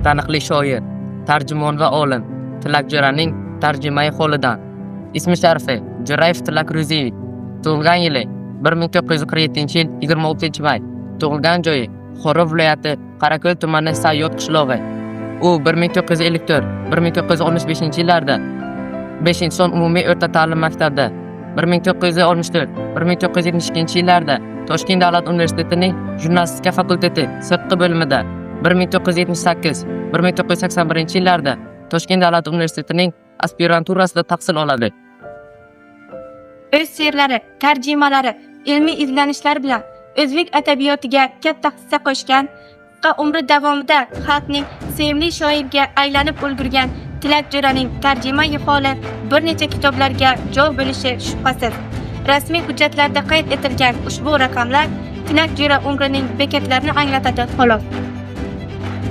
Taniqli shoir, tarjimon va olim Tilak Jo'raning tarjimai holidan. Ismi sharifi Jo'rayev Tilak Ro'ziyevich. Tug'ilgan yili 1947-yil 26-may. Tug'ilgan joyi Buxoro viloyati Qorako'l tumani Sayyod qishlog'i. U 1954-1965 yillarda 5 son umumiy o'rta ta'lim maktabida, 1964-1972 yillarda Toshkent davlat universitetining jurnalistika fakulteti sirtqi bo'limida, 1978-1981 yillarda Toshkent davlat universitetining aspiranturasida tahsil oladi. O'z she'rlari, tarjimalari, ilmiy izlanishlari bilan o'zbek adabiyotiga katta hissa qo'shgan, qisqa umri davomida xalqning sevimli shoiriga aylanib ulgurgan Tilak Jo'raning tarjimai holi bir necha kitoblarga jo bo'lishi shubhasiz. Rasmiy hujjatlarda qayd etilgan ushbu raqamlar Tilak Jo'ra umrining bekatlarini anglatadi, xolos.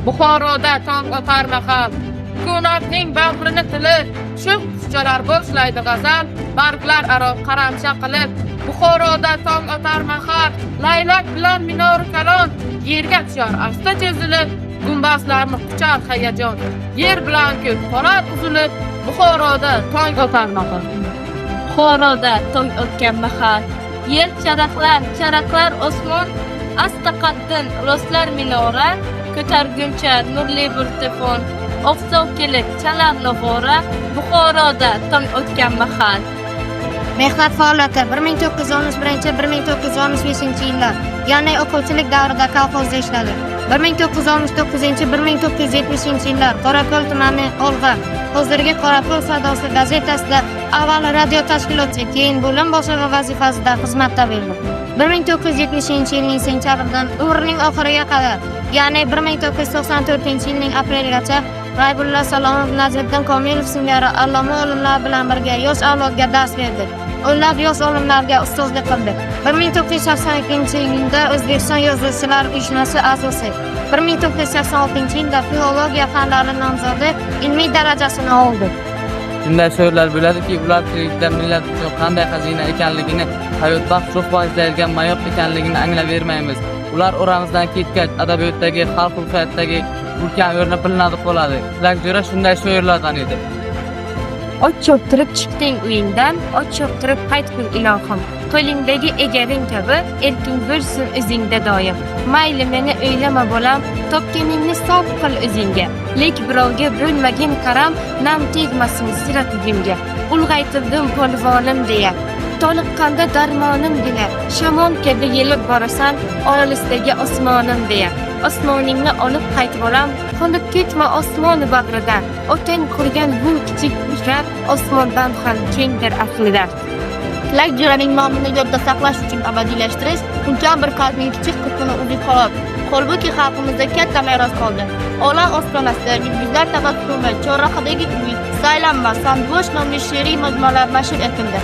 Buxoroda tong otar mahal, sukunatning bag'rini tilib, shu qushchalar boshlaydi g'azal, barglar aro qaramsha qilib. Buxoroda tong otar mahal, laylak bilan minori kalon yerga tushar asta cho'zilib, gumbazlarni quchar hayajon, yer bilan ko'k qolar uzilib. Buxoroda tong otar mahal. Buxoroda tong otgan mahal, yer charaqlar, charaqlar osmon, asta qaddin rostlar minora, ko'targuncha nurli bir tefon, oqsoq kelib chalar nog'ora. Buxoroda tong otgan mahal. Mehnat faoliyati 1961-1965 yillar, ya'ni o'quvchilik davrida kolxozda ishladi. 1969-1970 yillar Qorako'l tumani Olg'a, hozirgi Qorako'l sadosi gazetasida avval radio tashkilotchi, keyin bo'lim boshlig'i vazifasida xizmatda bo'ldi. 1970 yilning sentyabridan umrining oxiriga qadar, ya'ni 1994 yilning apreligacha G'aybulla Salomov, Nazriddin Komilov singari alloma olimlar bilan birga yosh avlodga dars berdi. O'nlab yosh olimlarga ustozlik qildi. 1982 yilda O'zbekiston Yozuvchilar uyushmasi a'zosi, 1986 yilda filologiya fanlari nomzodi ilmiy darajasini oldi. Shunday shoirlar bo'ladiki, ular tiriklikda millat uchun qanday xazina ekanligini, hayotbaxsh ruh bag'ishlaydigan mayoq ekanligini anglayvermaymiz. Ular oramizdan ketgach, adabiyotdagi, xalq ruhiyatidagi ulkan o'rni bilinadi qoladi. Tilak Jo'ra shunday shoirlardan edi. Ot choptirib chiqding uyingdan, ot choptirib qaytgin, ilohim. Qo'lingdagi egaring kabi erking bo'lsin o'zingda doim. Mayli, meni o'ylama, bolam, topganingni sarf qil o'zingga, lek birovga bo'lmagin qaram, nam tegmasin sira tugimga. Ulg'aytirdim polvonim deya, toliqqanda darmonim deya, shamol kabi yelib borasan olisdagi osmonim deya. Osmoningni olib qayt, bolam, qolib ketma osmon bag'rida. Otang qurgan bu kichik uylar osmondan ham kengdir aslida. Tilak Jo'raning nomini yodda saqlash uchun abadiylashtirish ulkan bir qalbning kichik qismini uzib, xolos. Holbuki xalqimizda katta meros qoldi. Olam ostonasida, Yulduzlar tabassumi, Chorrahadagi uy, Saylanma, San bo'sh nomli she'riy majmualar nashr etildi.